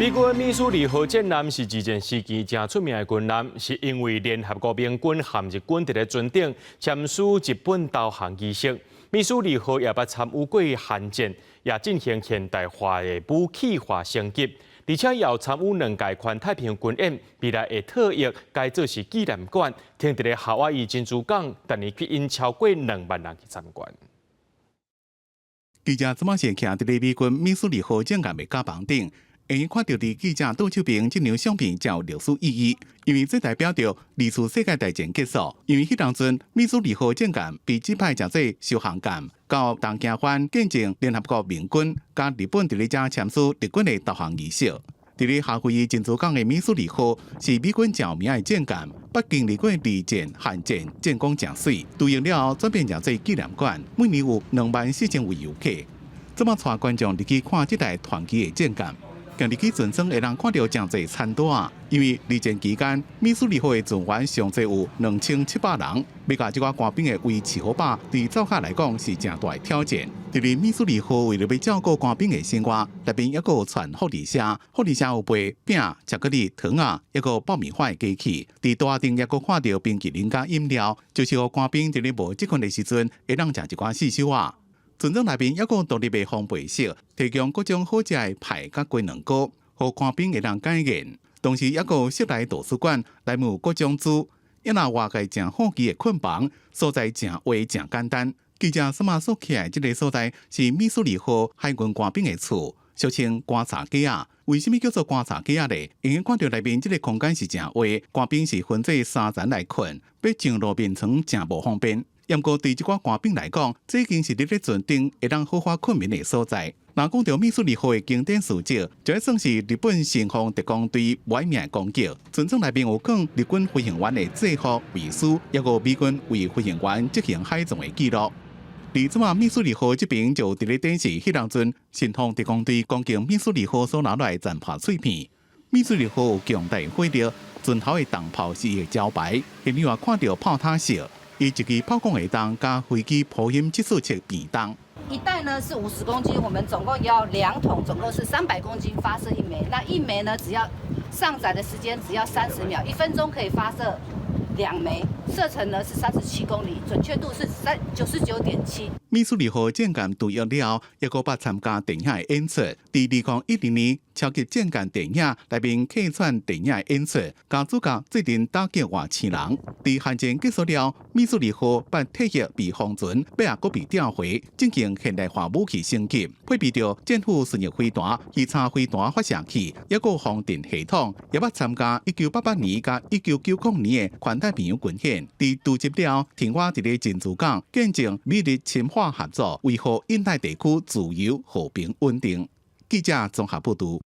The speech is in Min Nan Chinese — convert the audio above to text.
美軍密蘇里號戰艦是二戰時期誠出名的軍艦，是因為聯合國盟軍和日軍佇咧船頂簽署日本投降儀式。密蘇里號也捌參與過韓戰，也進行現代化的武器化升級，而且也有參與兩屆環太平洋軍演，未來會特役改做是紀念館，停佇咧夏威夷珍珠港，逐年吸引超過2萬人去參觀。記者這馬是徛佇咧美軍密蘇里號戰艦的甲板頂。會看著佇記者左手邊這張相片，真有歷史意義，因為這代表著二次世界大戰結束。因為彼當陣密蘇里號戰艦被指派成做巡航艦，到東京灣見證聯合國盟軍佮日本佇咧遮簽署日軍的投降儀式。佇咧夏威夷珍珠港的密蘇里號是美軍誠有名的戰艦，捌經歷過二戰、韓戰，戰功誠媠，退役了後轉變成做紀念館，每年有24,000位遊客，這馬帶觀眾入去看這台傳奇的戰艦。行入去船艙會當看著誠濟餐桌仔，因為二戰期間，密蘇里號的船員上濟有2700人，欲共這寡官兵的胃飼好飽，對灶跤來講是誠大的挑戰。佇咧密蘇里號為著欲照顧官兵的生活，內面猶閣有傳福利社，福利社有賣餅、巧克力、糖仔，猶閣爆米花的機器。佇桌仔頂猶閣看著冰淇淋佮飲料，就是予官兵佇咧無職困的時陣，會當食一寡細小仔。船艙內面猶閣有獨立的烘焙室，提供各種好食的派佮雞卵糕，予官兵會當解癮。同時，猶閣有室內圖書館，內面有各種書。抑若外界誠好奇的睏房，所在誠狹誠簡單。記者這馬所徛的這个所在是密蘇里號海軍官兵的厝，俗稱棺柴格仔。為啥物叫做棺柴格仔咧？因為看著內面這个空間是誠狹，官兵是分做三層來睏，欲上落眠床誠無方便。毋過對這寡官兵來講，這已經是佇咧船頂會當好好睏眠的所在。若講著密蘇里號的經典事蹟，就愛算是日本神風特攻隊無名的攻擊。船艙內面有囥日軍飛行員的制服、遺書，抑閣美軍為飛行員執行海葬的記錄。而這馬密蘇里號這爿就佇咧展示彼當陣神風特攻隊攻擊密蘇里號所留落來殘破碎片。密蘇里號有強大火力，船頭的重炮是伊的招牌，現場也看著炮塔室。伊一支炮管會當佮飛機波音747平重。一袋呢是50公斤，我們總共要兩桶，總共是300公斤發射一枚。那一枚呢，只要上載的時間只要30秒，1分鐘可以發射兩枚，射程呢是37公里，準確度是99.7。密蘇里號戰艦退役了後，猶閣捌參加電影的演出。佇2010年超級戰艦電影內面客串電影的演出，共主角做陣打擊外星人。佇韓戰結束了，密蘇里號捌退役被封存，尾仔閣被調回進行現代化武器升級，配備著戰斧巡弋飛彈、魚叉飛彈發射器，猶閣防電系統，也捌參加1988年佮1990年的環太平洋軍演。佇辭職了，停倚佇咧珍珠港，見證美日深化合作，維護印太地區自由、和平、穩定。記者綜合報導。